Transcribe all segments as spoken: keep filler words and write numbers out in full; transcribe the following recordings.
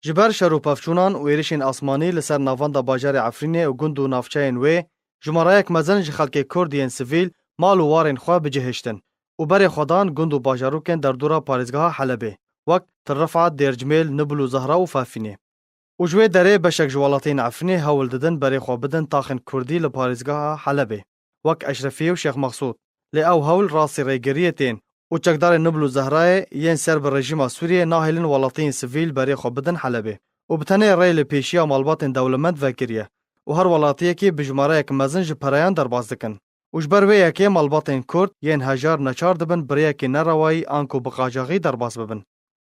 Ji ber şer û pevçûnan û êrişên asmanî li ser navenda bajarê Efrînê û gund û navçeyên wê, jimareyek mezin ji xelkê Kurd yên sivîl mal û warên xwe bicihiştin û berê xwe dan gund û bajarokên derdora parêzgeha Helebê, wek Til Rifat, Dêrcmêl, Nibl û Zehra û Fafînê. Û ji wê derê beşek ji welatiyên Efrînê hewl didin berê xwe bidin taxên Kurdî li parêzgeha Helebê, wek Eşrefiyê û Şêx Mexsûd. Lê ew hewl rastî rêgeriyê tên û çekdarên Nibl û Zehrayê yên ser bi rejîma Sûriyê nahêlin welatiyên sivîl berê xwe bidin Helebê û bi tenê rê li pêşiya malbatên dewlemend vekiriye û her welatiyekî bi jimareyek mezin ji pereyan derbas dikin. Û ji ber wê yekê malbatên Kurd yên hejar neçar dibin bi rêyekê nerewayî anku bi qajaxî derbas bibin.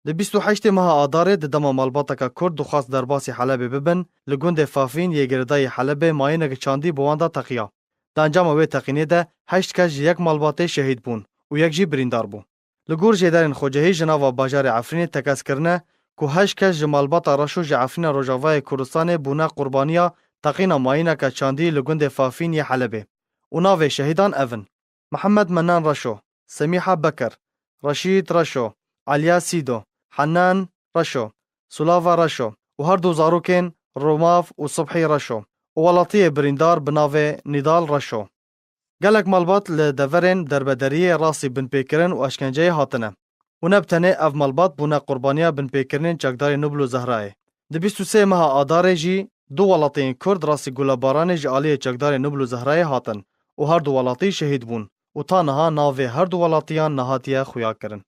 Di bîst û heştê meha Adarê di dema malbateke Kurd dixwast derbasî Helebê bibin, li gundê Fafîn yê girêdayî Helebê mayînek çandî bi wan de teqiya. Di encama wê teqînê de heşt kes ji yek malbatê şehîd bûn û yek jî birîndar bû. Li gor jêderên xwecihî ji nava bajarê Efrînê tekez kirine ku heşt kes ji malbata Reşo ji Efrîna Rojavayê Kurdistanê bûne qurbaniya teqîna mayîneke çandî li gundê Fafîn yê Helebê û navê şehîdan ev in: Mihemed Menan Reşo, Semîha Bekir, Reşîd Reşo, Aliya Sîdo, Henan Reşo, Sulava Reşo û her du zarokên Romav û Subhî Reşo û welatiyê birîndar bi navê Nîdal Reşo. Gelek malbat li deverên derbederiyê rastî binpêkirin û eşkenceyê hatine û ne bi tenê ev malbat bûne qurbaniya binpêkirinên çekdarê Nûbl û Zehrayê. Di bîst û sê meha Adarê jî du welatiyên Kurd rastî gulebaranê ji aliyê çekdarê Nûbl û Zehrayê hatin û her du welatî şehîd bûn û ta niha navê her du welatiyan nehatiye xuyakirin.